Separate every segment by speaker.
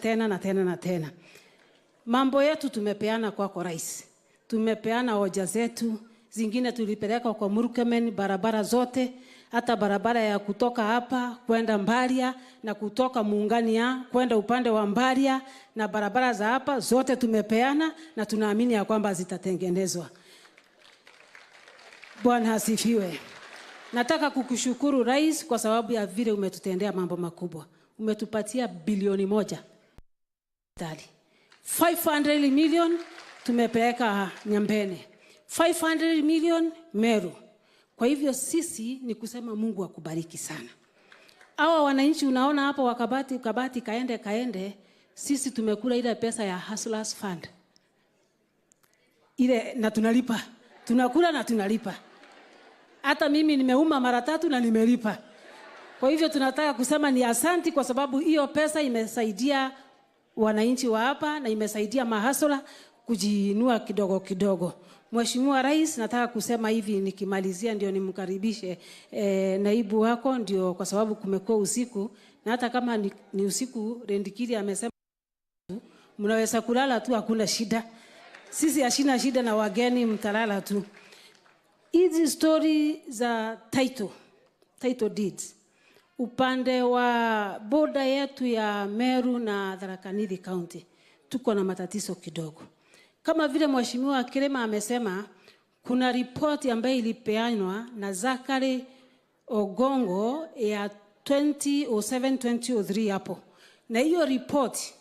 Speaker 1: Tena na tena na tena. Mambo yetu tumepeana kwako Rais, tumepeana hoja zetu, zingine tulipeleka kwa Murkomen, barabara zote, hata barabara ya kutoka hapa kwenda Mbaria na kutoka Muungania kwenda upande wa Mbaria na barabara za hapa zote tumepeana, na tunaamini ya kwamba zitatengenezwa. Bwana asifiwe. Nataka kukushukuru Rais kwa sababu ya vile umetutendea mambo makubwa. Umetupatia 1 bilioni 500 million tumepeleka Nyambene, 500 million Meru. Kwa hivyo sisi ni kusema Mungu akubariki sana. Hawa wananchi unaona hapo wakabati kabati kaende kaende, sisi tumekula ile pesa ya Hustlers Fund ile, na tunalipa, tunakula na tunalipa. Hata mimi nimeuma mara tatu na nimelipa. Kwa hivyo tunataka kusema ni asanti kwa sababu hiyo pesa imesaidia wananchi wa hapa na imesaidia mahustler kujiinua kidogo kidogo. Mheshimiwa Rais, nataka kusema hivi nikimalizia, ndio nimkaribishe naibu wako, ndio kwa sababu kumekuwa usiku na hata kama ni usiku, Rindikiri amesema mnaweza kulala tu, hakuna shida. Sisi hashina shida na wageni, mtalala tu. Hizi story za title deeds upande wa border yetu ya Meru na Tharaka Nithi County tuko na matatizo kidogo. Kama vile Mheshimiwa Kirima amesema, kuna ripoti ambayo ilipeanwa na Zachary Ogongo ya 2007 2003 hapo, na hiyo ripoti,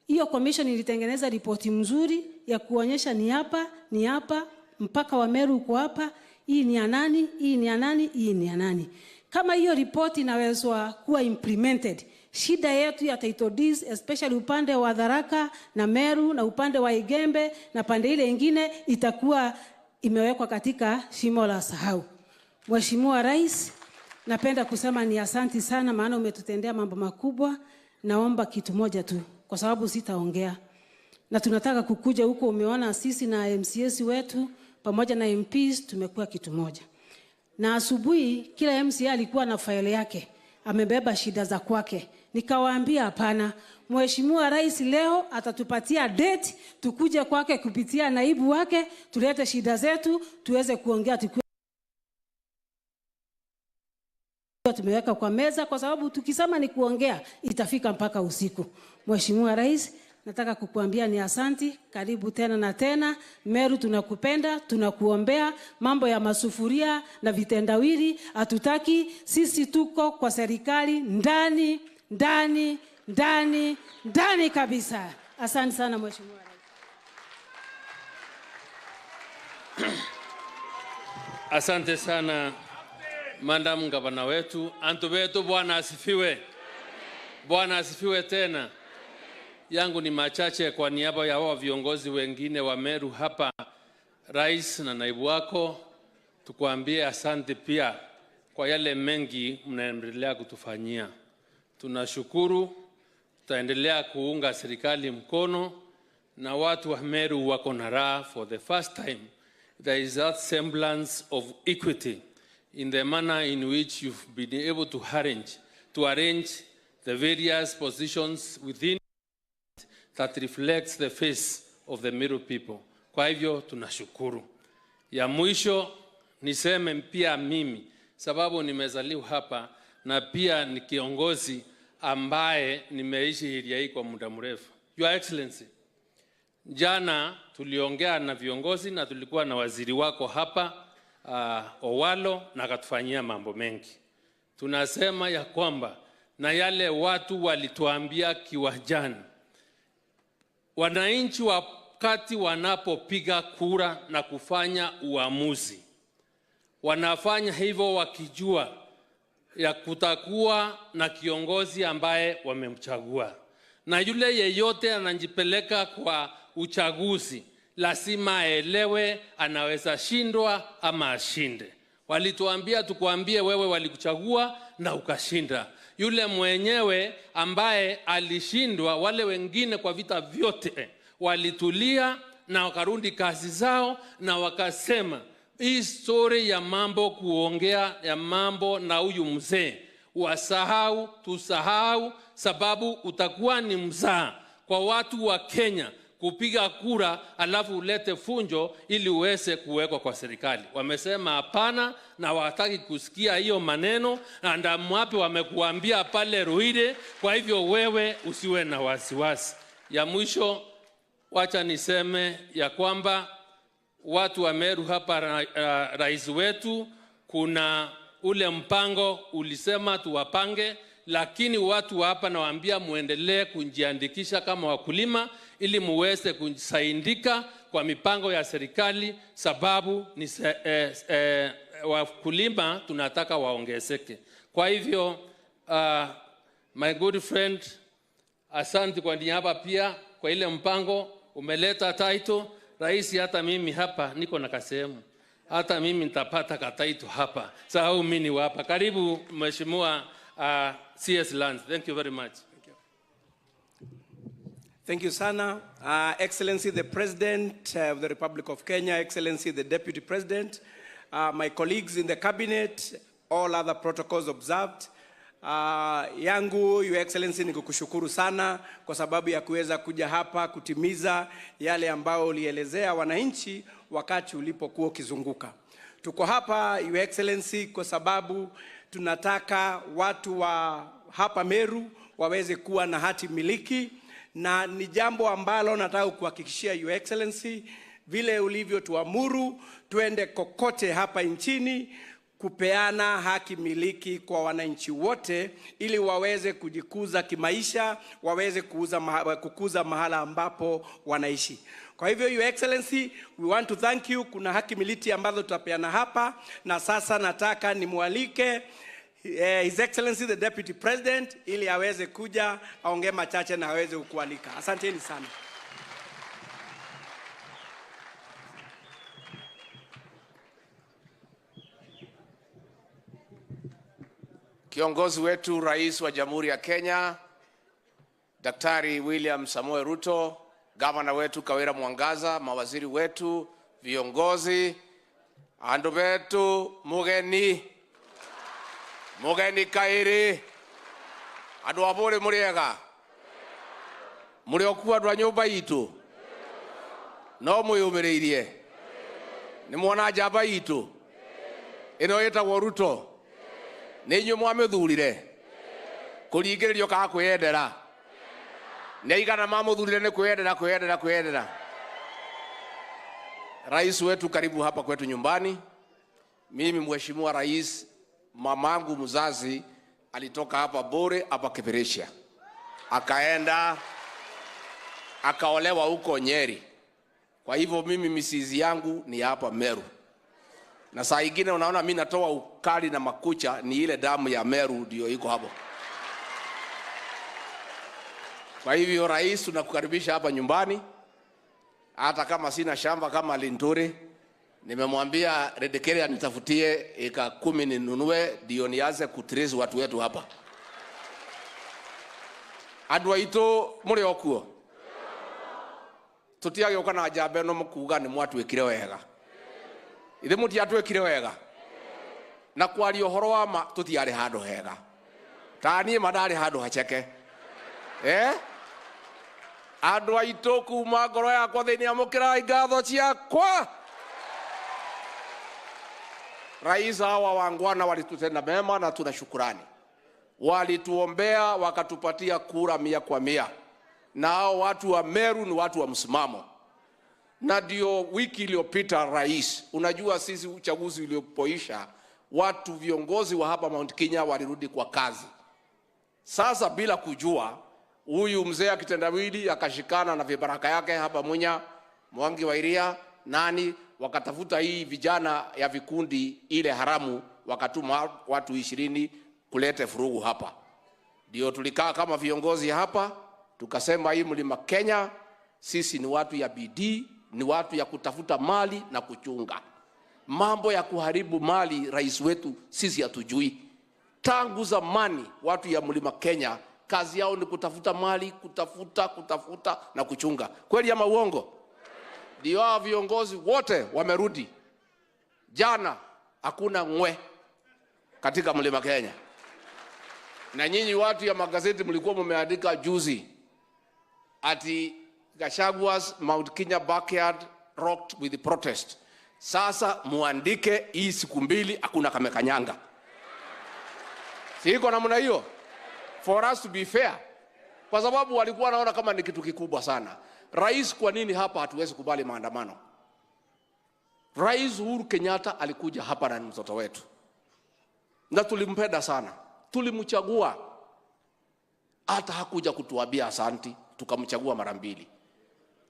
Speaker 1: hiyo commission ilitengeneza ripoti mzuri ya kuonyesha ni hapa, ni hapa, mpaka wa Meru uko hapa, hii ni ya nani, hii ni ya nani, hii ni ya nani. Kama hiyo ripoti inawezwa kuwa implemented, shida yetu ya title deeds, especially upande wa Tharaka na Meru na upande wa Igembe na pande ile ingine, itakuwa imewekwa katika shimo la sahau. Mheshimiwa Rais, napenda kusema ni asanti sana, maana umetutendea mambo makubwa. Naomba kitu moja tu, kwa sababu sitaongea na tunataka kukuja huko. Umeona sisi na MCAs wetu pamoja na MPs tumekuwa kitu moja, na asubuhi kila MCA alikuwa na faili yake, amebeba shida za kwake. Nikawaambia hapana, Mheshimiwa Rais leo atatupatia date tukuje kwake kupitia naibu wake, tulete shida zetu tuweze kuongea tukiwa tumeweka kwa meza, kwa sababu tukisema ni kuongea itafika mpaka usiku. Mheshimiwa Rais, nataka kukuambia ni asanti, karibu tena na tena. Meru tunakupenda, tunakuombea. Mambo ya masufuria na vitendawili hatutaki. Sisi tuko kwa serikali ndani ndani ndani ndani kabisa. Asante sana Mheshimiwa Rais.
Speaker 2: Asante sana Madam Gavana wetu. Antu wetu, Bwana asifiwe. Bwana asifiwe tena. Yangu ni machache kwa niaba ya hawa viongozi wengine wa Meru hapa, Rais na naibu wako, tukuambie asante pia kwa yale mengi mnaendelea kutufanyia. Tunashukuru, tutaendelea kuunga serikali mkono na watu wa Meru wako na raha. For the first time there is that semblance of equity in the manner in which you've been able to arrange the various positions within that reflects the face of the Meru people. Kwa hivyo tunashukuru. Ya mwisho niseme pia mimi, sababu nimezaliwa hapa na pia ni kiongozi ambaye nimeishi area hii kwa muda mrefu. Your Excellency, jana tuliongea na viongozi na tulikuwa na waziri wako hapa, Owalo, na akatufanyia mambo mengi. Tunasema ya kwamba na yale watu walituambia kiwajani, wananchi wakati wanapopiga kura na kufanya uamuzi, wanafanya hivyo wakijua ya kutakuwa na kiongozi ambaye wamemchagua, na yule yeyote anajipeleka kwa uchaguzi lazima aelewe anaweza shindwa ama ashinde. Walituambia tukuambie wewe walikuchagua na ukashinda. Yule mwenyewe ambaye alishindwa, wale wengine kwa vita vyote walitulia na wakarudi kazi zao na wakasema hii story ya mambo kuongea ya mambo na huyu mzee. Wasahau, tusahau, sababu utakuwa ni mzaa kwa watu wa Kenya kupiga kura alafu ulete funjo ili uweze kuwekwa kwa serikali. Wamesema hapana na wataki kusikia hiyo maneno, na ndamwape wamekuambia pale Ruire. Kwa hivyo wewe usiwe na wasiwasi. Ya mwisho, wacha niseme ya kwamba watu wa Meru hapa, rais wetu, kuna ule mpango ulisema tuwapange, lakini watu hapa nawaambia muendelee kujiandikisha kama wakulima ili muweze kusaidika kwa mipango ya serikali, sababu ni wakulima tunataka waongezeke. Kwa hivyo my good friend, asante kwa niaba pia kwa ile mpango umeleta title. Rais, hata mimi hapa niko na kasehemu, hata mimi nitapata kataito hapa, sababu mimi ni hapa. Karibu Mheshimiwa CS Lands. Thank you very much.
Speaker 3: Thank you. Thank you sana. Excellency the President of the Republic of Kenya, Excellency the Deputy President, my colleagues in the cabinet, all other protocols observed. Yangu, Your Excellency, ni kukushukuru sana kwa sababu ya kuweza kuja hapa kutimiza yale ambayo ulielezea wananchi wakati ulipokuwa ukizunguka. Tuko hapa, Your Excellency, kwa sababu tunataka watu wa hapa Meru waweze kuwa na hati miliki, na ni jambo ambalo nataka kuhakikishia Your Excellency, vile ulivyotuamuru tuende kokote hapa nchini kupeana haki miliki kwa wananchi wote ili waweze kujikuza kimaisha, waweze kukuza mahala ambapo wanaishi. Kwa hivyo, Your Excellency, we want to thank you. Kuna haki miliki ambazo tutapeana hapa, na sasa nataka nimwalike His Excellency the Deputy President ili aweze kuja aongee machache na aweze kukualika. Asanteni sana.
Speaker 4: Kiongozi wetu Rais wa Jamhuri ya Kenya Daktari William Samoei Ruto, gavana wetu Kawira Mwangaza, mawaziri wetu, viongozi, andu betu mugeni mugeni kairi, andu aburi muriega muri okuo andu a nyumba itu no mwiyumiriirie ni mwona njamba itu ino itagwo Ruto. Nĩ inyuĩ mwamĩthurire kũringĩrĩrio kana kwĩyendera? Nĩ aigana mamũthurire nĩ kwĩyendera, kwĩyendera, kwĩyendera? Rais wetu, karibu hapa kwetu nyumbani. Mimi Mheshimiwa Rais, mamangu mzazi alitoka hapa Bore hapa Kibirisha, akaenda akaolewa huko Nyeri. Kwa hivyo mimi misizi yangu ni hapa Meru. Na saa ingine unaona mimi natoa ukali na makucha, ni ile damu ya Meru ndio iko hapo. Kwa hivyo Rais, tunakukaribisha hapa nyumbani. Hata kama sina shamba kama Linturi, nimemwambia Redekere anitafutie eka 10 ninunue ndio nianze kutrace watu wetu hapa. Andũ aitũ mũrĩ o kuo? Tũtiagĩũka na njamba ĩno mũkuga nĩ mwatwĩkire wega. Ithe mũtiatwĩkire wega. Na kwaria ũhoro wa ma tũtiarĩ handũ hega. Ta niĩ ma ndarĩ handũ haceke. Andũ aitũ kuma ngoro yakwa thĩinĩ, amũkĩrai ngatho ciakwa. Rais, hawa wangwana walitutenda mema na tuna shukurani. Walituombea wakatupatia kura 100 kwa 100. Na hao watu wa Meru ni watu wa msimamo. Na ndio wiki iliyopita Rais, unajua sisi uchaguzi uliopoisha, watu viongozi wa hapa Mount Kenya walirudi kwa kazi. Sasa bila kujua, huyu mzee akitendawili akashikana na vibaraka yake hapa Munya, Mwangi wa Iria, nani, wakatafuta hii vijana ya vikundi ile haramu, wakatuma watu 20 kulete furugu hapa. Ndio tulikaa kama viongozi hapa, tukasema hii Mlima Kenya, sisi ni watu ya bidii, ni watu ya kutafuta mali na kuchunga. Mambo ya kuharibu mali, rais wetu, sisi hatujui. Tangu zamani watu ya Mlima Kenya kazi yao ni kutafuta mali, kutafuta, kutafuta na kuchunga. Kweli ama uongo? Ndio hao viongozi wote wamerudi. Jana hakuna ngwe katika Mlima Kenya. Na nyinyi watu ya magazeti mlikuwa mmeandika juzi ati Gachagua's Mount Kenya backyard rocked with protest. Sasa muandike hii siku mbili hakuna kamekanyanga. Si iko namna hiyo? For us to be fair. Kwa sababu walikuwa wanaona kama ni kitu kikubwa sana. Rais, kwa nini hapa hatuwezi kubali maandamano? Rais Uhuru Kenyatta alikuja hapa na ni mtoto wetu. Na tulimpenda sana. Tulimchagua. Hata hakuja kutuambia asanti, tukamchagua mara mbili.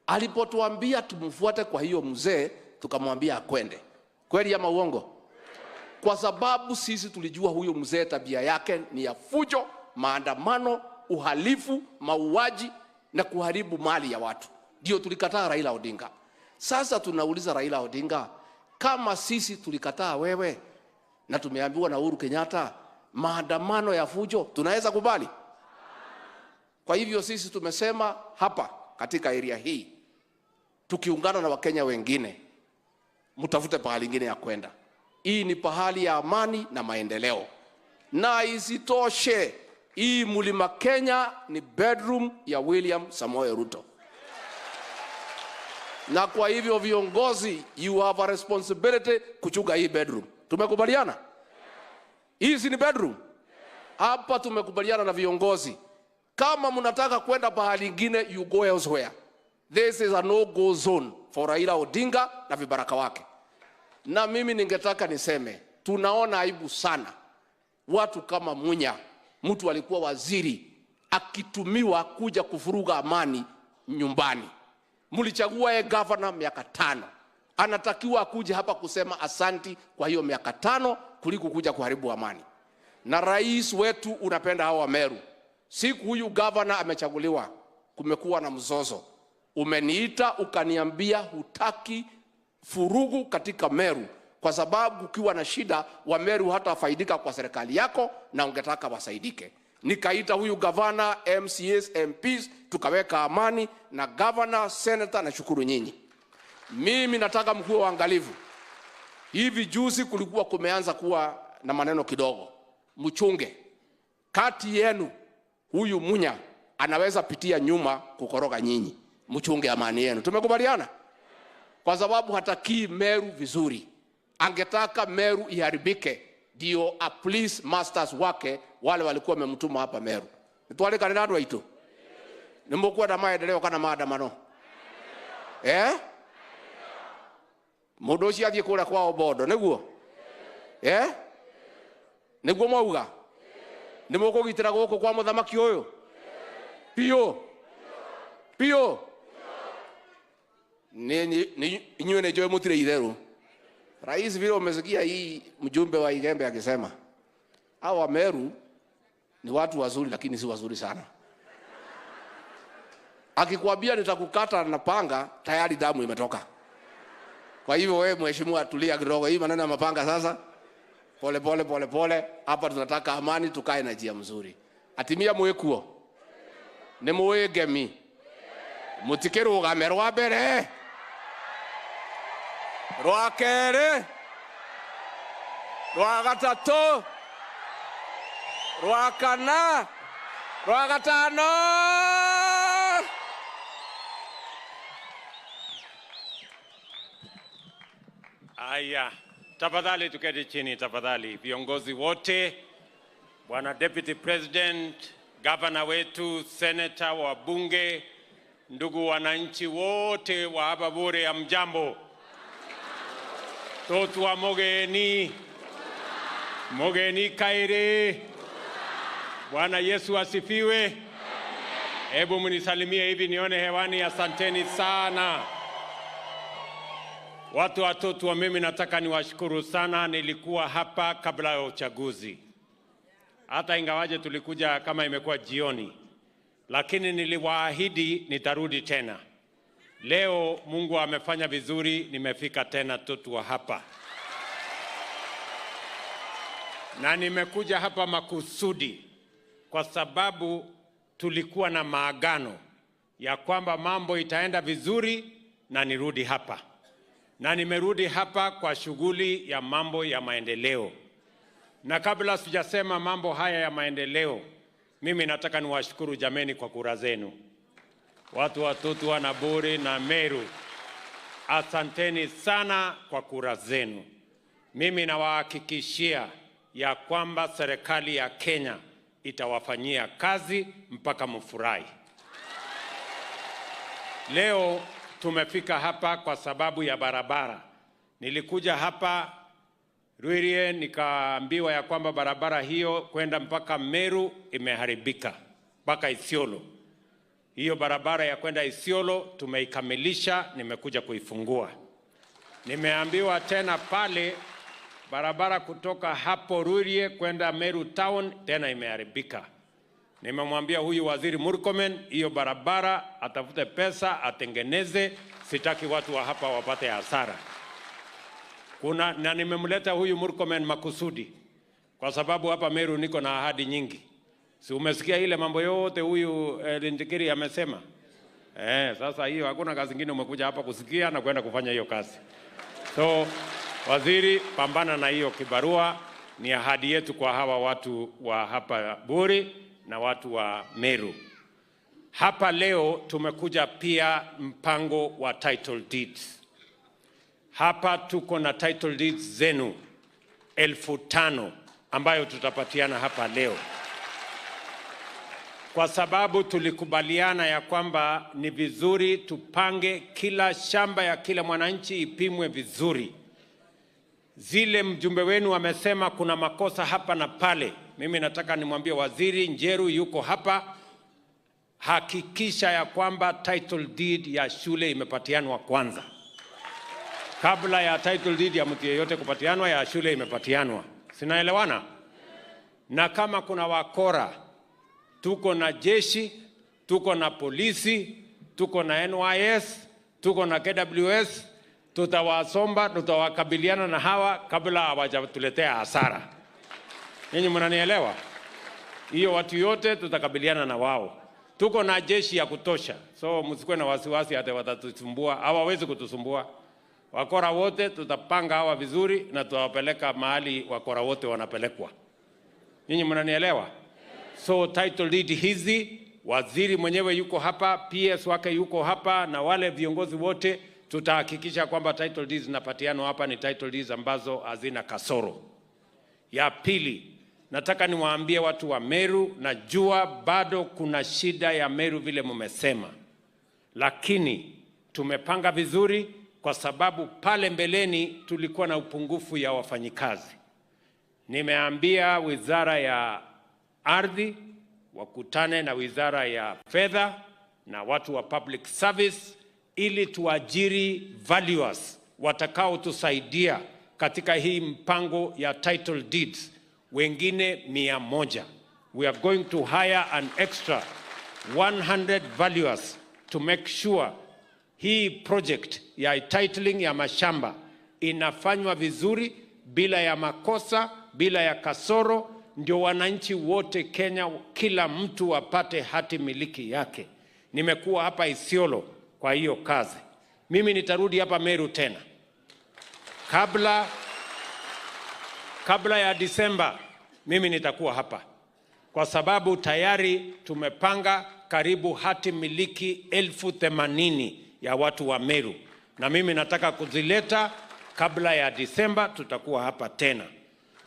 Speaker 4: Alipotuambia tumfuate kwa hiyo mzee, tukamwambia akwende. Kweli ama uongo? Kwa sababu sisi tulijua huyo mzee tabia yake ni ya fujo, maandamano, uhalifu, mauaji na kuharibu mali ya watu. Ndio tulikataa Raila Odinga. Sasa tunauliza Raila Odinga, kama sisi tulikataa wewe na tumeambiwa na Uhuru Kenyatta maandamano ya fujo tunaweza kubali? Kwa hivyo sisi tumesema hapa katika area hii tukiungana na Wakenya wengine, mtafute pahali ingine ya kwenda. Hii ni pahali ya amani na maendeleo. Na isitoshe, hii Mlima Kenya ni bedroom ya William Samoei Ruto. Na kwa hivyo viongozi, you have a responsibility kuchunga hii bedroom. Tumekubaliana? Hii si ni bedroom? Hapa tumekubaliana na viongozi. Kama mnataka kwenda pahali ingine, you go elsewhere. This is a no-go zone for Raila Odinga na vibaraka wake. Na mimi ningetaka niseme, tunaona aibu sana. Watu kama Munya, mtu alikuwa waziri, akitumiwa kuja kufuruga amani nyumbani. Mlichagua yeye governor miaka 5. Anatakiwa akuje hapa kusema asanti kwa hiyo miaka 5 kuliko kuja kuharibu amani. Na rais wetu unapenda hawa Meru. Siku huyu governor amechaguliwa, kumekuwa na mzozo. Umeniita ukaniambia hutaki furugu katika Meru kwa sababu ukiwa na shida wa Meru hatafaidika kwa serikali yako na ungetaka wasaidike. Nikaita huyu governor, MCAs, MPs, tukaweka amani na governor, senator, na shukuru nyinyi. Mimi nataka mkuwe waangalifu. Hivi juzi kulikuwa kumeanza kuwa na maneno kidogo. Mchunge. Kati yenu huyu Munya anaweza pitia nyuma kukoroga nyinyi. Mchunge amani yenu. Tumekubaliana? Kwa sababu hatakii Meru vizuri. Angetaka Meru iharibike ndio a please masters wake wale walikuwa wamemtuma hapa Meru. Nitwale kana andu aitu. Nimukwenda maendeleo kana maandamano? Mundu ucio athie kuria kwao Bondo niguo? Niguo mwauga? Nimukugitira guku kwa muthamaki uyu? Pio. Pio. Ni inyuĩ nĩ njũĩ mũtirĩ itheru. Rais, vile umesikia hii mjumbe wa Igembe akisema hawa Meru ni watu wazuri lakini si wazuri sana. Akikwambia nitakukata na panga, tayari damu imetoka. Kwa hivyo wewe mheshimiwa, tulia kidogo. Hii maneno ya mapanga sasa, pole pole pole pole. Hapa tunataka amani, tukae na njia mzuri. Atimia mwekuo ni mwegemi mutikirugame rwa mbere rwa keri rwa gatatu rwa kana rwa gatano.
Speaker 5: Aya, tafadhali tuketi chini tafadhali, viongozi wote, Bwana Deputy President, Governor wetu, Senator, wabunge, ndugu wananchi wote wa hapa Bure, hamjambo? Totwa mogeni, mogeni kaire. Bwana Yesu asifiwe. Hebu mnisalimie hivi nione hewani. Asanteni sana. Watu wa Totwa, mimi nataka niwashukuru sana. Nilikuwa hapa kabla ya uchaguzi, hata ingawaje tulikuja kama imekuwa jioni, lakini niliwaahidi nitarudi tena. Leo Mungu amefanya vizuri, nimefika tena Totwa hapa. Na nimekuja hapa makusudi kwa sababu tulikuwa na maagano ya kwamba mambo itaenda vizuri na nirudi hapa. Na nimerudi hapa kwa shughuli ya mambo ya maendeleo. Na kabla sijasema mambo haya ya maendeleo, mimi nataka niwashukuru jameni kwa kura zenu. Watu wa Tutwa na Buri na Meru, asanteni sana kwa kura zenu. Mimi nawahakikishia ya kwamba serikali ya Kenya itawafanyia kazi mpaka mfurahi. Leo tumefika hapa kwa sababu ya barabara. Nilikuja hapa Ruirie nikaambiwa ya kwamba barabara hiyo kwenda mpaka Meru imeharibika mpaka Isiolo. Hiyo barabara ya kwenda Isiolo tumeikamilisha, nimekuja kuifungua. Nimeambiwa tena pale barabara kutoka hapo Ruirie kwenda Meru town tena imeharibika. Nimemwambia huyu waziri Murkomen hiyo barabara atafute pesa atengeneze, sitaki watu wa hapa wapate hasara. Kuna, na nimemleta huyu Murkomen makusudi kwa sababu hapa Meru niko na ahadi nyingi. Si umesikia ile mambo yote huyu Lindikiri amesema? Sasa hiyo hakuna kazi nyingine, umekuja hapa kusikia na kwenda kufanya hiyo kazi. So waziri, pambana na hiyo kibarua, ni ahadi yetu kwa hawa watu wa hapa Buri na watu wa Meru. Hapa leo tumekuja pia mpango wa title deeds. Hapa tuko na title deeds zenu 5,000 ambayo tutapatiana hapa leo, kwa sababu tulikubaliana ya kwamba ni vizuri tupange kila shamba ya kila mwananchi ipimwe vizuri. Zile mjumbe wenu amesema kuna makosa hapa na pale, mimi nataka nimwambie waziri Njeru yuko hapa, hakikisha ya kwamba title deed ya shule imepatianwa kwanza. Kabla ya title deed ya mtu yeyote kupatianwa, ya shule imepatianwa. Sinaelewana? Na kama kuna wakora, tuko na jeshi, tuko na polisi, tuko na NYS, tuko na KWS, tutawasomba, tutawakabiliana na hawa kabla hawajatuletea hasara. Ninyi mnanielewa? Hiyo watu yote tutakabiliana na wao. Tuko na jeshi ya kutosha. So msikuwe na wasiwasi hata watatusumbua, hawawezi kutusumbua. Wakora wote tutapanga hawa vizuri na tutawapeleka mahali wakora wote wanapelekwa. Ninyi mnanielewa? So title deed hizi, waziri mwenyewe yuko hapa, PS wake yuko hapa na wale viongozi wote, tutahakikisha kwamba title deeds zinapatianwa hapa ni title deeds ambazo hazina kasoro. Ya pili, nataka niwaambie watu wa Meru, najua bado kuna shida ya Meru vile mmesema, lakini tumepanga vizuri kwa sababu pale mbeleni tulikuwa na upungufu ya wafanyikazi. Nimeambia Wizara ya Ardhi wakutane na Wizara ya Fedha na watu wa Public Service ili tuajiri valuers watakaotusaidia katika hii mpango ya title deeds, wengine 100. We are going to hire an extra 100 valuers to make sure hii project ya titling ya mashamba inafanywa vizuri bila ya makosa, bila ya kasoro, ndio wananchi wote Kenya, kila mtu apate hati miliki yake. Nimekuwa hapa Isiolo kwa hiyo kazi. Mimi nitarudi hapa Meru tena. Kabla ya Disemba mimi nitakuwa hapa, kwa sababu tayari tumepanga karibu hati miliki 80,000 ya watu wa Meru, na mimi nataka kuzileta kabla ya Disemba. Tutakuwa hapa tena,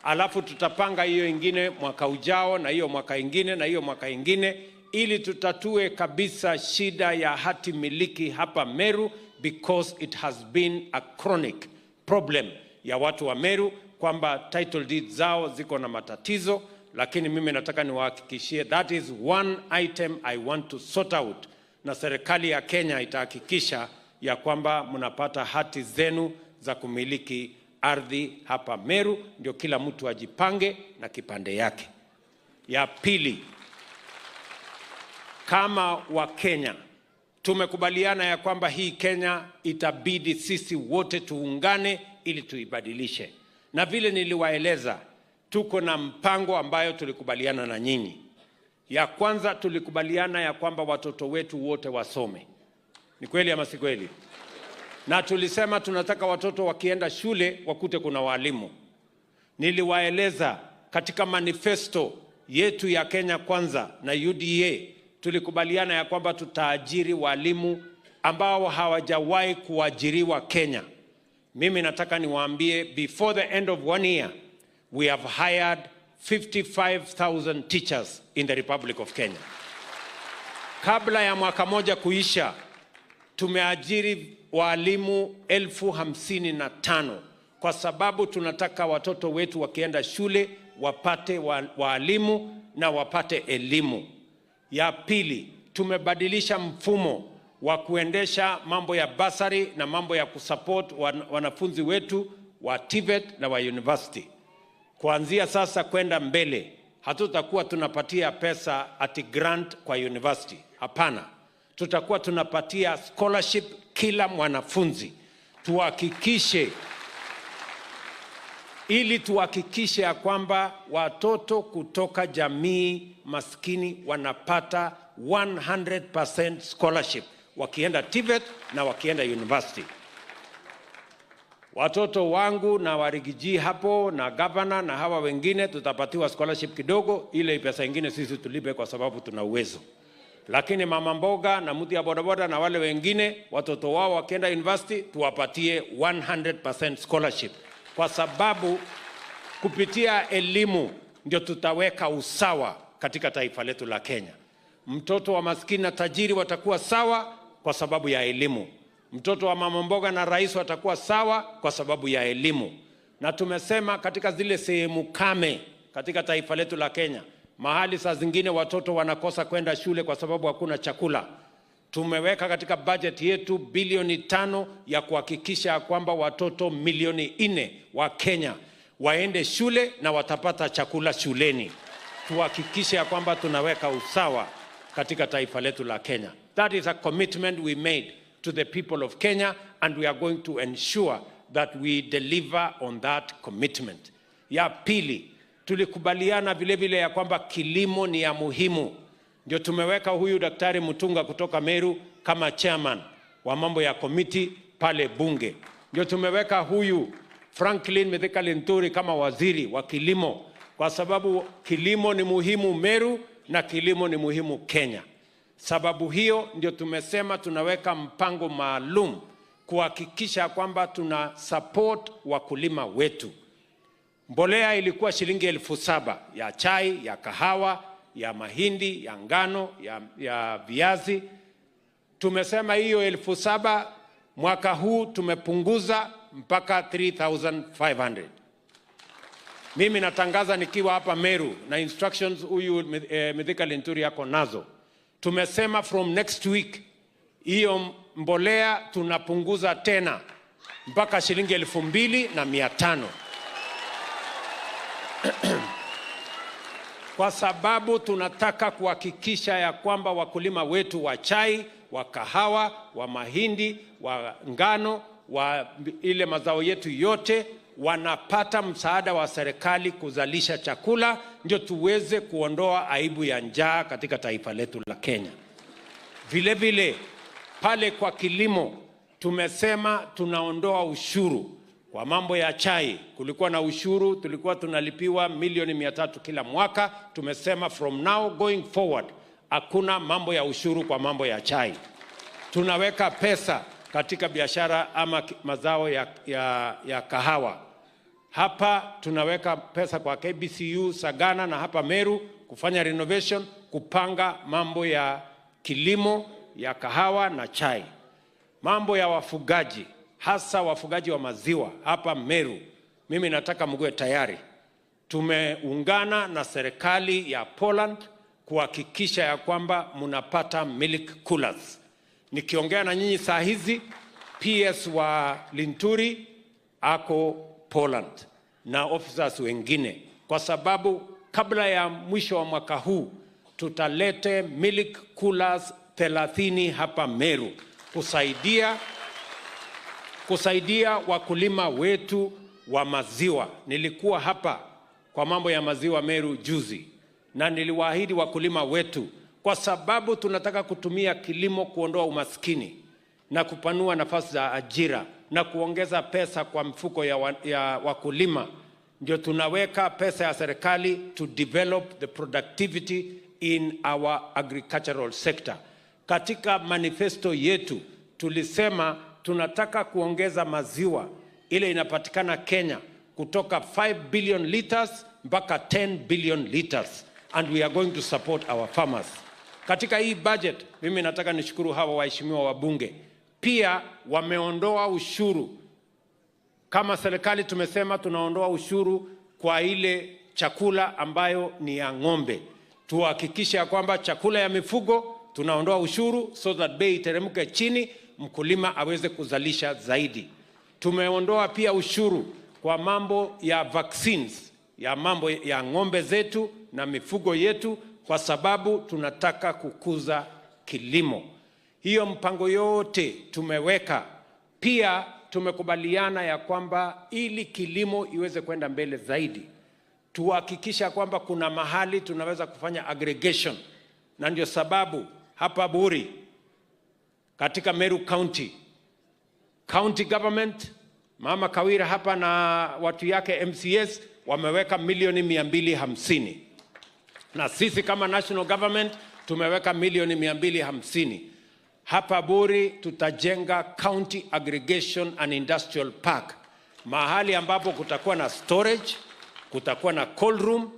Speaker 5: alafu tutapanga hiyo ingine mwaka ujao, na hiyo mwaka ingine, na hiyo mwaka ingine, ili tutatue kabisa shida ya hati miliki hapa Meru, because it has been a chronic problem ya watu wa Meru kwamba title deeds zao ziko na matatizo. Lakini mimi nataka niwahakikishie, that is one item I want to sort out, na serikali ya Kenya itahakikisha ya kwamba mnapata hati zenu za kumiliki ardhi hapa Meru, ndio kila mtu ajipange na kipande yake. Ya pili, kama wa Kenya tumekubaliana ya kwamba hii Kenya itabidi sisi wote tuungane ili tuibadilishe. Na vile niliwaeleza, tuko na mpango ambayo tulikubaliana na nyinyi. Ya kwanza tulikubaliana ya kwamba watoto wetu wote wasome. Ni kweli ama si kweli? Na tulisema tunataka watoto wakienda shule wakute kuna walimu. Niliwaeleza Katika manifesto yetu ya Kenya Kwanza na UDA tulikubaliana ya kwamba tutaajiri walimu ambao hawajawahi kuajiriwa Kenya. Mimi nataka niwaambie, before the end of one year we have hired 55,000 teachers in the Republic of Kenya. Kabla ya mwaka moja kuisha, tumeajiri walimu 55,000 kwa sababu tunataka watoto wetu wakienda shule wapate walimu na wapate elimu. Ya pili, tumebadilisha mfumo wa kuendesha mambo ya basari na mambo ya kusupport wanafunzi wetu wa TVET na wa university. Kuanzia sasa kwenda mbele, hatutakuwa tunapatia pesa ati grant kwa university. Hapana, tutakuwa tunapatia scholarship kila mwanafunzi. Ili tuhakikishe ya kwamba watoto kutoka jamii maskini wanapata 100% scholarship wakienda TVET na wakienda university. Watoto wangu na warigiji hapo na governor na hawa wengine tutapatiwa scholarship kidogo, ile pesa ingine sisi tulipe kwa sababu tuna uwezo. Lakini mama mboga na mtu ya bodaboda na wale wengine, watoto wao wakienda university tuwapatie 100% scholarship, kwa sababu kupitia elimu ndio tutaweka usawa katika taifa letu la Kenya. Mtoto wa maskini na tajiri watakuwa sawa kwa sababu ya elimu. Mtoto wa mama mboga na rais watakuwa sawa kwa sababu ya elimu. Na tumesema katika zile sehemu kame katika taifa letu la Kenya, mahali saa zingine watoto wanakosa kwenda shule kwa sababu hakuna chakula, tumeweka katika budget yetu bilioni 5 ya kuhakikisha kwamba watoto milioni 4 wa Kenya waende shule na watapata chakula shuleni. Tuhakikishe ya kwamba tunaweka usawa katika taifa letu la Kenya. That is a commitment we made to the people of Kenya, and we are going to ensure that we deliver on that commitment. Ya pili, tulikubaliana vile vile ya kwamba kilimo ni ya muhimu. Ndio tumeweka huyu Daktari Mutunga kutoka Meru kama chairman wa mambo ya committee pale bunge. Ndio tumeweka huyu Franklin Mithika Linturi kama waziri wa kilimo, kwa sababu kilimo ni muhimu Meru na kilimo ni muhimu Kenya. Sababu hiyo ndio tumesema tunaweka mpango maalum kuhakikisha kwamba tuna support wakulima wetu. Mbolea ilikuwa shilingi 7,000 ya chai, ya kahawa, ya mahindi, ya ngano, ya viazi. Tumesema hiyo 7,000 mwaka huu tumepunguza mpaka 3,500. Mimi natangaza nikiwa hapa Meru na instructions huyu Mithika Linturi yako nazo. Tumesema from next week hiyo mbolea tunapunguza tena mpaka shilingi 2,500. Kwa sababu tunataka kuhakikisha ya kwamba wakulima wetu wa chai, wa kahawa, wa mahindi, wa ngano, wa ile mazao yetu yote wanapata msaada wa serikali kuzalisha chakula, ndio tuweze kuondoa aibu ya njaa katika taifa letu la Kenya. Vile vile pale kwa kilimo tumesema tunaondoa ushuru kwa mambo ya chai. Kulikuwa na ushuru, tulikuwa tunalipiwa milioni 300 kila mwaka. Tumesema from now going forward hakuna mambo ya ushuru kwa mambo ya chai. Tunaweka pesa katika biashara ama mazao ya kahawa. Hapa tunaweka pesa kwa KBCU, Sagana na hapa Meru kufanya renovation, kupanga mambo ya kilimo ya kahawa na chai. Mambo ya wafugaji, hasa wafugaji wa maziwa hapa Meru, mimi nataka mgue tayari. Tumeungana na serikali ya Poland kuhakikisha ya kwamba mnapata milk coolers. Nikiongea na nyinyi saa hizi, PS wa Linturi ako Poland na officers wengine, kwa sababu kabla ya mwisho wa mwaka huu tutalete milk coolers 30 hapa Meru kusaidia wakulima wetu wa maziwa. Nilikuwa hapa kwa mambo ya maziwa Meru juzi na niliwaahidi wakulima wetu, kwa sababu tunataka kutumia kilimo kuondoa umaskini na kupanua nafasi za ajira na kuongeza pesa kwa mfuko ya wakulima. Ndio tunaweka pesa ya serikali to develop the productivity in our agricultural sector. Katika manifesto yetu tulisema tunataka kuongeza maziwa ile inapatikana Kenya kutoka 5 billion liters mpaka 10 billion liters, and we are going to support our farmers. Katika hii budget, mimi nataka nishukuru hawa waheshimiwa wabunge, pia wameondoa ushuru. Kama serikali tumesema tunaondoa ushuru kwa ile chakula ambayo ni ya ng'ombe, tuhakikishe ya kwamba chakula ya mifugo tunaondoa ushuru so that bei iteremke chini, mkulima aweze kuzalisha zaidi. Tumeondoa pia ushuru kwa mambo ya vaccines, ya mambo ya ng'ombe zetu na mifugo yetu, kwa sababu tunataka kukuza kilimo. Hiyo mpango yote tumeweka. Pia tumekubaliana ya kwamba ili kilimo iweze kwenda mbele zaidi, tuhakikisha kwamba kuna mahali tunaweza kufanya aggregation, na ndio sababu hapa Buri katika Meru County, county government, Mama Kawira hapa na watu yake MCAs wameweka milioni 250, na sisi kama national government tumeweka milioni 250. Hapa Buri tutajenga County Aggregation and Industrial Park, mahali ambapo kutakuwa na storage, kutakuwa na cold room,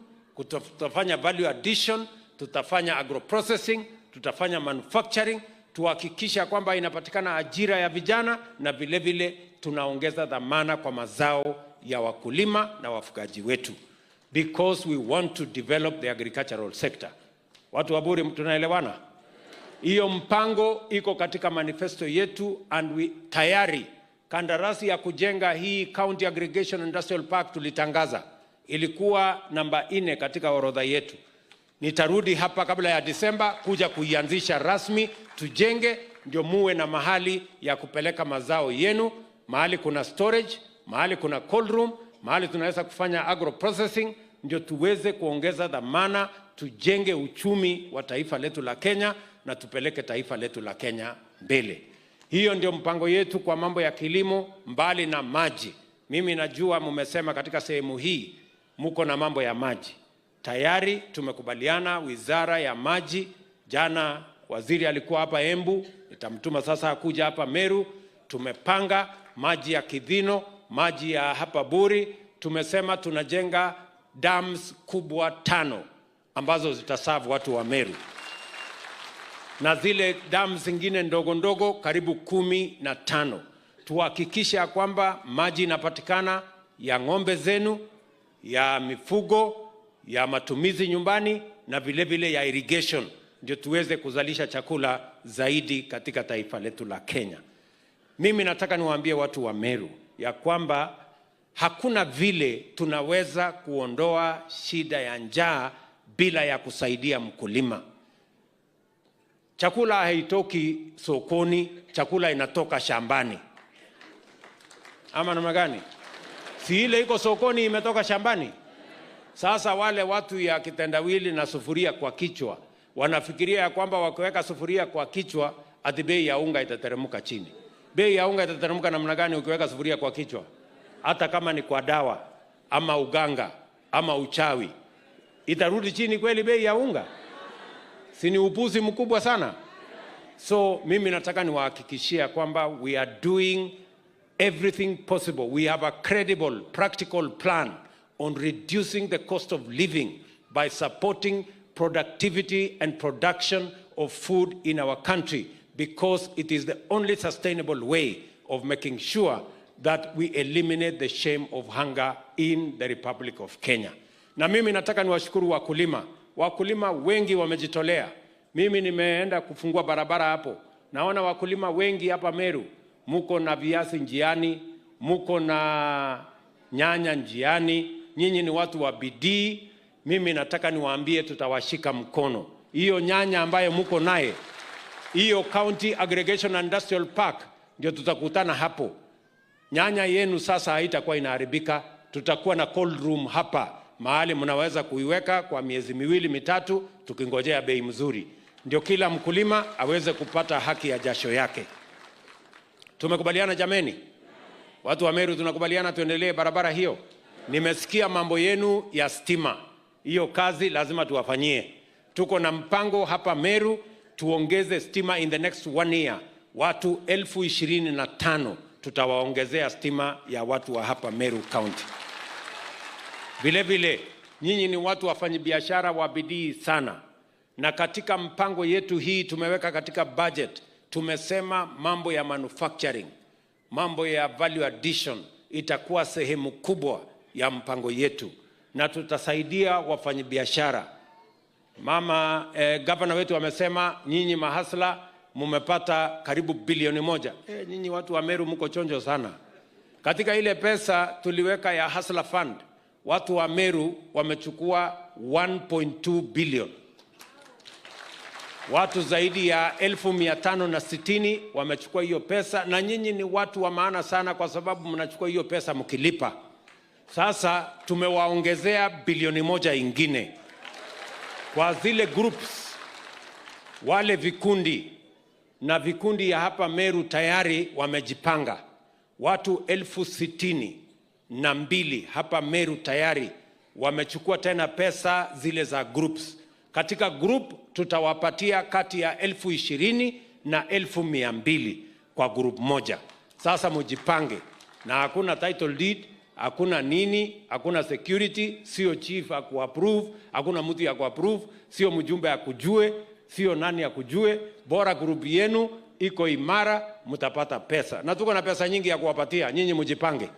Speaker 5: tutafanya value addition, tutafanya agro processing, tutafanya manufacturing, tuhakikisha kwamba inapatikana ajira ya vijana na vile vile tunaongeza dhamana kwa mazao ya wakulima na wafugaji wetu, because we want to develop the agricultural sector. Watu wa Buri, tunaelewana? Hiyo mpango iko katika manifesto yetu and we tayari kandarasi ya kujenga hii County Aggregation Industrial Park tulitangaza, ilikuwa namba 4 katika orodha yetu. Nitarudi hapa kabla ya Disemba kuja kuianzisha rasmi, tujenge ndio muwe na mahali ya kupeleka mazao yenu, mahali kuna storage, mahali kuna cold room, mahali tunaweza kufanya agro processing, ndio tuweze kuongeza dhamana, tujenge uchumi wa taifa letu la Kenya na tupeleke taifa letu la Kenya mbele. Hiyo ndio mpango yetu kwa mambo ya kilimo, mbali na maji. Mimi najua mmesema katika sehemu hii muko na mambo ya maji. Tayari tumekubaliana wizara ya maji. Jana waziri alikuwa hapa Embu, nitamtuma sasa akuja hapa Meru. Tumepanga maji ya Kithino, maji ya hapa Buri. Tumesema tunajenga dams kubwa tano ambazo zitaserve watu wa Meru na zile dam zingine ndogo ndogo karibu 15. Tuhakikishe ya kwamba maji inapatikana ya ng'ombe zenu, ya mifugo, ya matumizi nyumbani na vile vile ya irrigation, ndio tuweze kuzalisha chakula zaidi katika taifa letu la Kenya. Mimi nataka niwaambie watu wa Meru ya kwamba hakuna vile tunaweza kuondoa shida ya njaa bila ya kusaidia mkulima. Chakula haitoki sokoni, chakula inatoka shambani. Ama namna gani? Si ile iko sokoni imetoka shambani? Sasa wale watu ya kitendawili na sufuria kwa kichwa wanafikiria ya kwamba wakiweka sufuria kwa kichwa ati bei ya unga itateremka chini. Bei ya unga itateremka namna gani ukiweka sufuria kwa kichwa? Hata kama ni kwa dawa ama uganga ama uchawi, itarudi chini kweli bei ya unga? Si ni upuzi mkubwa sana? So mimi nataka niwahakikishia kwamba we are doing everything possible. We have a credible, practical plan on reducing the cost of living by supporting productivity and production of food in our country, because it is the only sustainable way of making sure that we eliminate the shame of hunger in the Republic of Kenya. Na mimi nataka niwashukuru wakulima. Wakulima wengi wamejitolea. Mimi nimeenda kufungua barabara hapo. Naona wakulima wengi hapa Meru, muko na viazi njiani, muko na nyanya njiani. Nyinyi ni watu wa bidii. Mimi nataka niwaambie tutawashika mkono. Hiyo nyanya ambayo muko naye, hiyo County Aggregation Industrial Park ndio tutakutana hapo. Nyanya yenu sasa haitakuwa inaharibika. Tutakuwa na cold room hapa mahali mnaweza kuiweka kwa miezi miwili mitatu, tukingojea bei mzuri, ndio kila mkulima aweze kupata haki ya jasho yake. Tumekubaliana jameni? Watu wa Meru tunakubaliana tuendelee barabara hiyo? Nimesikia mambo yenu ya stima, hiyo kazi lazima tuwafanyie. Tuko na mpango hapa Meru tuongeze stima in the next one year, watu 25,000 tutawaongezea stima ya watu wa hapa Meru County. Vile vile nyinyi ni watu wafanyabiashara wa bidii sana, na katika mpango yetu hii tumeweka katika budget, tumesema mambo ya manufacturing, mambo ya value addition itakuwa sehemu kubwa ya mpango yetu, na tutasaidia wafanyabiashara. Mama gavana wetu amesema nyinyi mahasla mumepata karibu bilioni 1. Nyinyi watu wa Meru mko chonjo sana. Katika ile pesa tuliweka ya Hustler Fund, watu wa Meru wamechukua 1.2 billion. Watu zaidi ya 560,000 wamechukua hiyo pesa, na nyinyi ni watu wa maana sana, kwa sababu mnachukua hiyo pesa mkilipa. Sasa tumewaongezea bilioni 1 ingine kwa zile groups, wale vikundi na vikundi ya hapa Meru tayari wamejipanga, watu 62,000 hapa Meru tayari wamechukua tena pesa zile za groups. Katika group tutawapatia kati ya 20,000 na 200,000 kwa group moja. Sasa mujipange, na hakuna title deed, hakuna nini, hakuna security, sio chief akuapprove, hakuna mtu ya kuapprove, sio mjumbe akujue, sio nani akujue. Bora group yenu iko imara, mtapata pesa, na tuko na pesa nyingi ya kuwapatia nyinyi, mjipange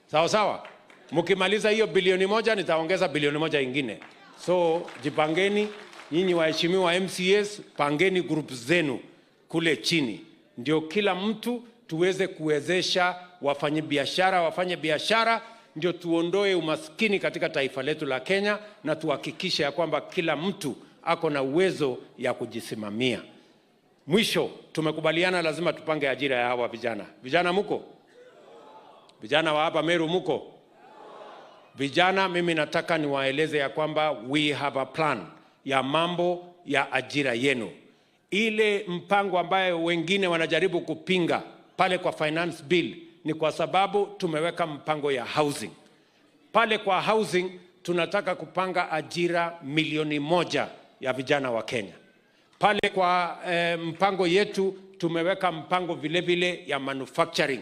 Speaker 5: sawa sawa. Mkimaliza hiyo bilioni 1 nitaongeza bilioni 1 ingine. So jipangeni nyinyi waheshimiwa MCAs, pangeni group zenu kule chini, ndio kila mtu tuweze kuwezesha wafanyabiashara wafanye biashara, ndio tuondoe umaskini katika taifa letu la Kenya na tuhakikishe ya kwamba kila mtu ako na uwezo ya kujisimamia. Mwisho, tumekubaliana lazima tupange ajira ya hawa vijana. Vijana muko? Vijana wa hapa Meru muko? Vijana, mimi nataka niwaeleze ya kwamba we have a plan ya mambo ya ajira yenu. Ile mpango ambayo wengine wanajaribu kupinga pale kwa finance bill ni kwa sababu tumeweka mpango ya housing. Pale kwa housing tunataka kupanga ajira milioni 1 ya vijana wa Kenya. Pale kwa mpango yetu tumeweka mpango vile vile ya manufacturing,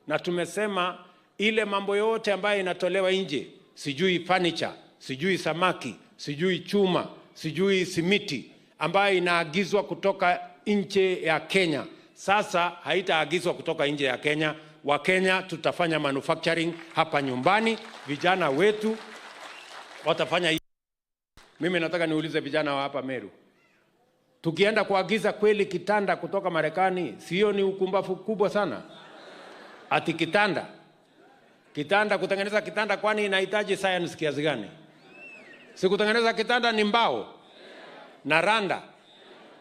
Speaker 5: na tumesema ile mambo yote ambayo inatolewa nje, sijui furniture, sijui samaki, sijui chuma, sijui simiti ambayo inaagizwa kutoka nje ya Kenya, sasa haitaagizwa kutoka nje ya Kenya. Wakenya tutafanya manufacturing hapa nyumbani, vijana wetu watafanya. Mimi nataka niulize vijana wa hapa Meru, tukienda kuagiza kweli kitanda kutoka Marekani, sio ni ukumbafu kubwa sana? Ati kitanda, kutengeneza kitanda, kwani inahitaji science kiasi gani? Si kutengeneza kitanda ni mbao na randa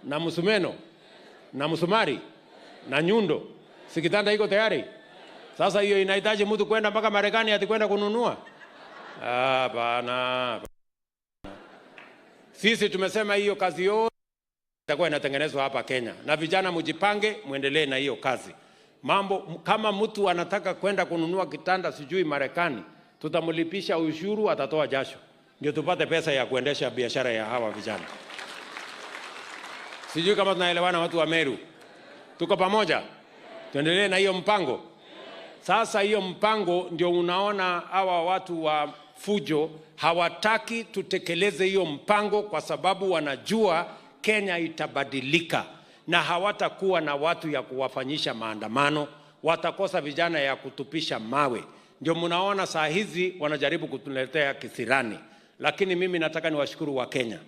Speaker 5: na msumeno na msumari na nyundo, si kitanda iko tayari? Sasa hiyo inahitaji mtu kwenda mpaka Marekani ati kwenda kununua? Ah, bana. Sisi tumesema hiyo kazi yote itakuwa inatengenezwa hapa Kenya, na vijana mjipange, muendelee na hiyo kazi. Mambo kama mtu anataka kwenda kununua kitanda sijui Marekani, tutamlipisha ushuru, atatoa jasho, ndio tupate pesa ya kuendesha biashara ya hawa vijana. Sijui kama tunaelewana, watu wa Meru, tuko pamoja? Tuendelee na hiyo mpango. Sasa hiyo mpango ndio unaona hawa watu wa fujo hawataki tutekeleze hiyo mpango, kwa sababu wanajua Kenya itabadilika na hawatakuwa na watu ya kuwafanyisha maandamano, watakosa vijana ya kutupisha mawe. Ndio mnaona saa hizi wanajaribu kutuletea kisirani, lakini mimi nataka niwashukuru Wakenya.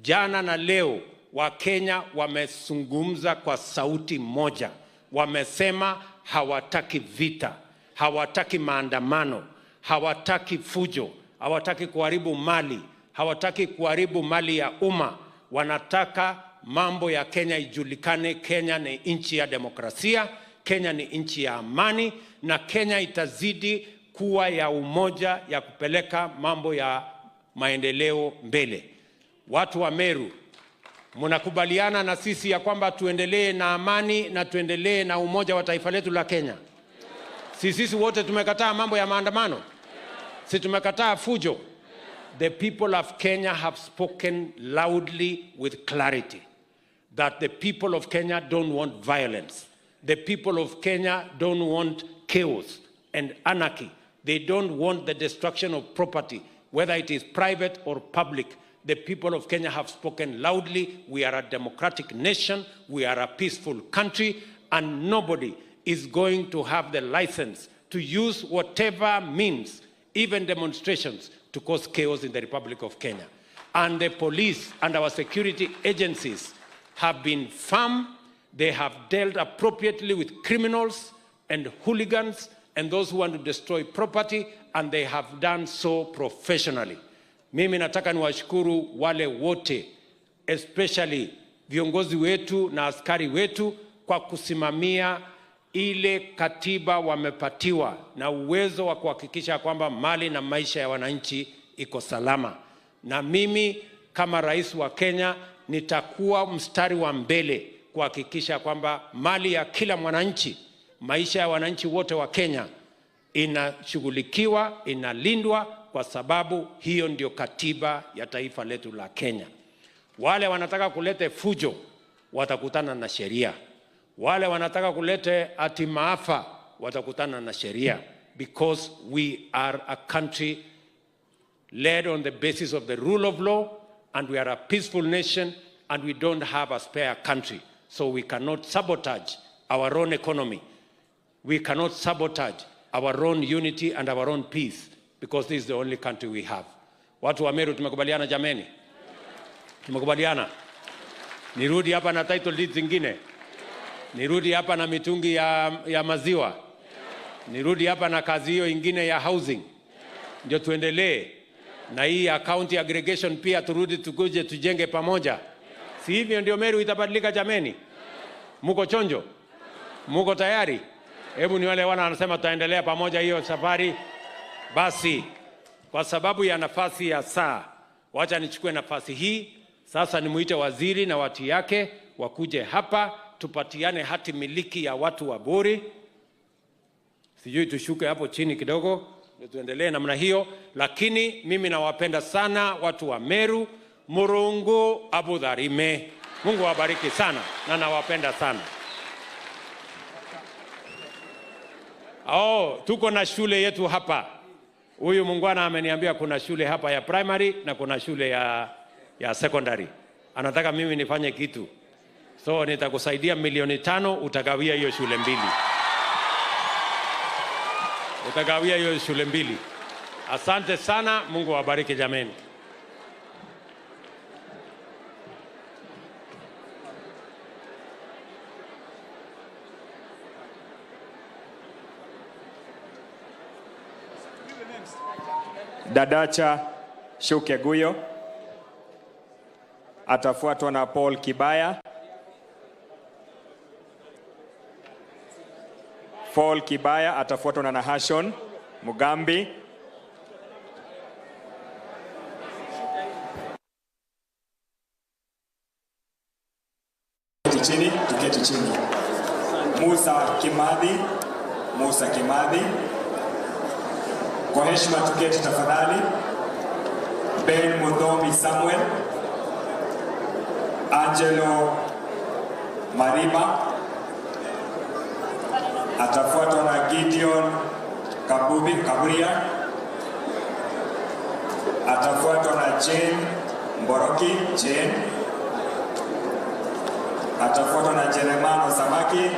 Speaker 5: Jana na leo Wakenya wamezungumza kwa sauti moja, wamesema hawataki vita, hawataki maandamano, hawataki fujo, hawataki kuharibu mali, hawataki kuharibu mali ya umma. Wanataka mambo ya Kenya ijulikane. Kenya ni nchi ya demokrasia, Kenya ni nchi ya amani, na Kenya itazidi kuwa ya umoja, ya kupeleka mambo ya maendeleo mbele. Watu wa Meru, mnakubaliana na sisi ya kwamba tuendelee na amani na tuendelee na umoja wa taifa letu la Kenya? Si sisi wote tumekataa mambo ya maandamano? Si tumekataa fujo? The people of Kenya have spoken loudly with clarity that the people of Kenya don't want violence. The people of Kenya don't want chaos and anarchy. They don't want the destruction of property, whether it is private or public. The people of Kenya have spoken loudly. We are a democratic nation. We are a peaceful country, and nobody is going to have the license to use whatever means, even demonstrations, to cause chaos in the Republic of Kenya. And the police and our security agencies have been firm. They have dealt appropriately with criminals and hooligans and those who want to destroy property, and they have done so professionally. Mimi nataka niwashukuru wale wote, especially viongozi wetu na askari wetu kwa kusimamia ile katiba wamepatiwa na uwezo wa kuhakikisha kwamba mali na maisha ya wananchi iko salama. Na mimi kama rais wa Kenya nitakuwa mstari wa mbele kuhakikisha kwamba mali ya kila mwananchi, maisha ya wananchi wote wa Kenya inashughulikiwa, inalindwa, kwa sababu hiyo ndio katiba ya taifa letu la Kenya. Wale wanataka kuleta fujo watakutana na sheria. Wale wanataka kuleta ati maafa watakutana na sheria, because we are a country led on the basis of the rule of law, and we are a peaceful nation, and we don't have a spare country. So we cannot sabotage our own economy. We cannot sabotage our own unity and our own peace, because this is the only country we have. Watu wa Meru tumekubaliana jameni? Tumekubaliana? Nirudi hapa na title deeds zingine? Nirudi hapa na mitungi ya maziwa? Nirudi hapa na kazi hiyo ingine ya housing? Ndio tuendelee na hii account aggregation pia, turudi tukuje tujenge pamoja. Si hivyo ndio Meru itabadilika jameni? Muko chonjo? Muko tayari? Hebu ni wale wana wanasema tutaendelea pamoja hiyo safari. Basi, kwa sababu ya nafasi ya saa, wacha nichukue nafasi hii sasa nimuite waziri na watu yake wakuje hapa tupatiane hati miliki ya watu wa Buri. Sijui tushuke hapo chini kidogo ndio tuendelee namna hiyo, lakini mimi nawapenda sana watu wa Meru. Murungu abudharime. Mungu awabariki sana na nawapenda sana. Oh, tuko na shule yetu hapa. Huyu mungwana ameniambia kuna shule hapa ya primary na kuna shule ya secondary. Anataka mimi nifanye kitu. So nitakusaidia 5,000,000, utagawia hiyo shule mbili. Utagawia hiyo shule mbili. Asante sana, Mungu awabariki jameni.
Speaker 6: Dadacha Shuke Guyo atafuatwa na Paul Kibaya. Paul Kibaya atafuatwa na Nahashon Mugambi. Chini, tuketi chini. Musa Kimathi, Musa Kimathi. Kwa heshima tuketi tafadhali. Ben Muthomi Samuel, Angelo Mariba atafuatwa na Gideon Kabubi Kaburia, atafuatwa na Jane Mboroki Jane, atafuatwa na Jeremano Samaki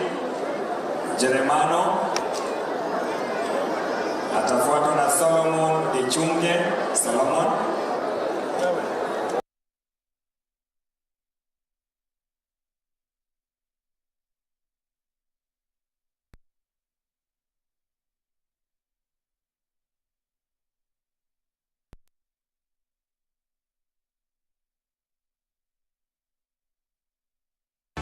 Speaker 6: Jeremano, atafuatwa na Solomon Ichunge Solomon,